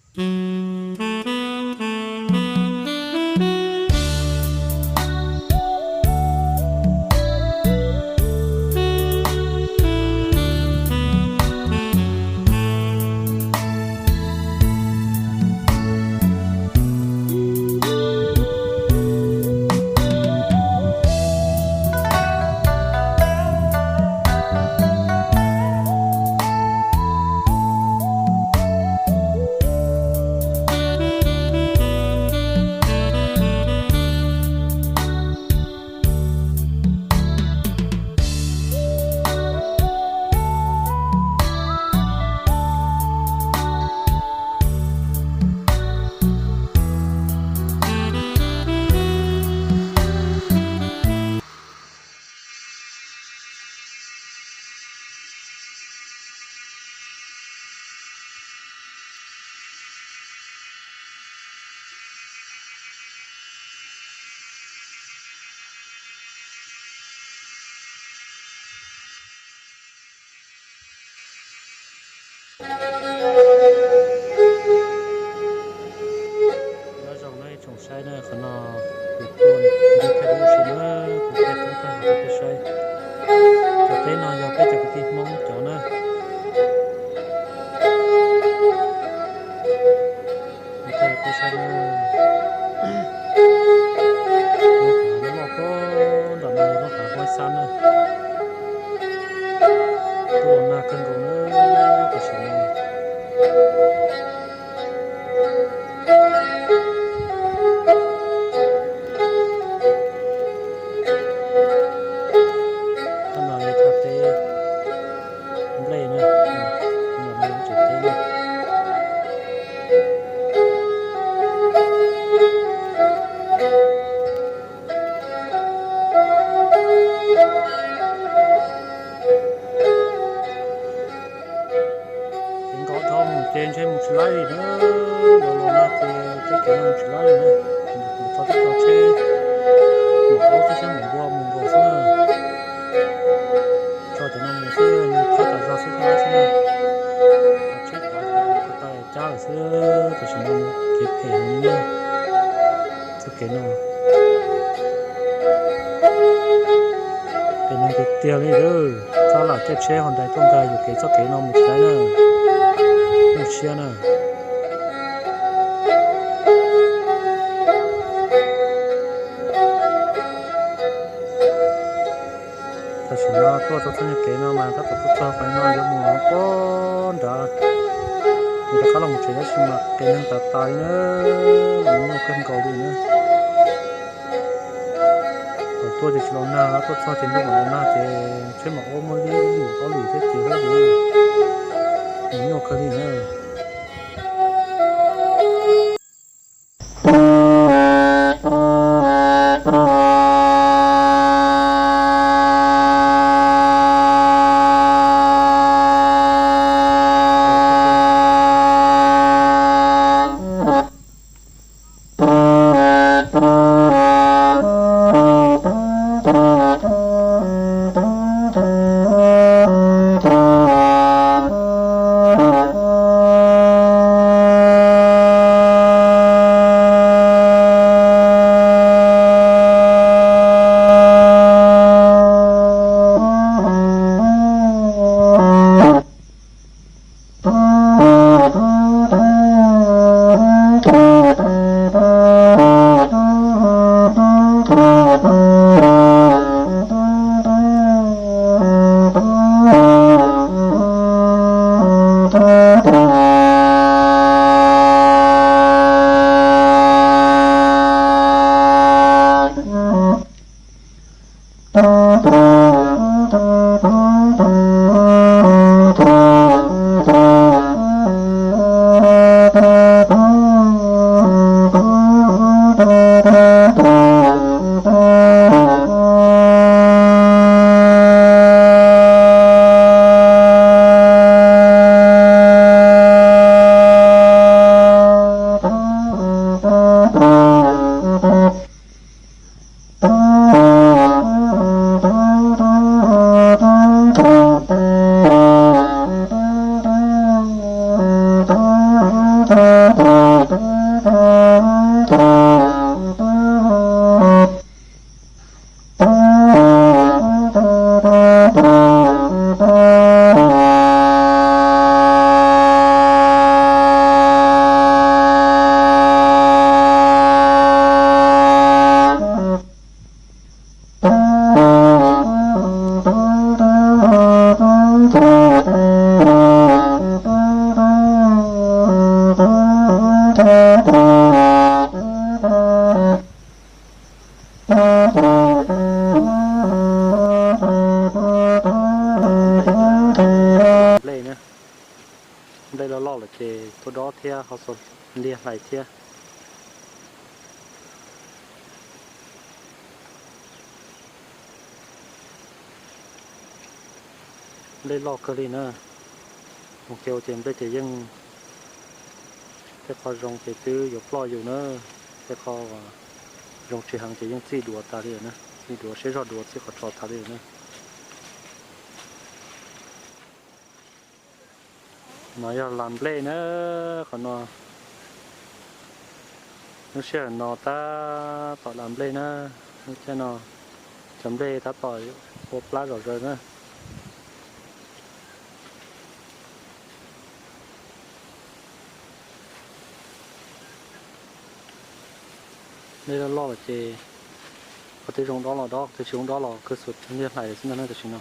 Nyob zoo nawb ib tsoom saib na, qhov no kuv tuaj nrog thaij lub sij na, kuv thaij tub thaij hauv rau peb saib. Cov teb no yog peb cov kwv tij Hmoob cov na. Thaij rau peb saib na. Lub hav no loj puag nram no yog lub hav Huab Xab na. Tuaj los nag kawg nkaus na, tam sim no. Tab no yog thaj teb nplej na, tab no yog lub tsev teb na. Kev nkaum dhau mus ces ntshe mus tsis laib li na, los los no ces tej kev no mus tsis laib li na. Mus txog tej tog tsheb, mus aub thiab sab mus npua mus nkaus xwb na. Txog cov no mus xwb, nws thab tas zog xwb thiab xwb na. Tsheb tod ko taw cab lawm xwb, tam sim no kev phem heev li na. Txoj kev no phem heev tiag tiag li. Txhob lam caij tsheb hauv nrais tuaj nkag yuam kev txoj kev no mus tsis laib na, nyuaj siab na. Tam sim no tuaj txog txoj nyuag kev no mas tab tom tuaj txog qhov no yuav mus puag nrad, mus rov qab los mus tsev tab sis mas kev neeg tas tas li na, los nyuaj kawg nkaus li na. Thaum tuaj ces tsis los nag, tuaj txog ces ntuj mam los nag ces tsheb mam ua muaj li ib lwm ob lwm thiab ces ua li nyuaj kawg li na. Nplej na, nplej loj loj lawm ces tuaj dob thiab ho xuas liag hlais thiab. Nplej loj kawg li na. Mus kev ua ces nplej ces yeej, tej qho zoo ces twb yuav ploj yus na, tej qho zoo tsis heev ces yeej txij duav tas li na, txij duav siab zog duav txij qhov tso tas li na. No yog las nplej na, qhov no. Lub sij hawm no tab tom las nplej na, lub caij no cov nplej tab tom ua plab zom zaws na. Nplej loj loj lawm ces qhov twg zoo dob los dob, qhov twg tsis zoo dob los kuj xuas liag hlais xwb ntag na tam sim no.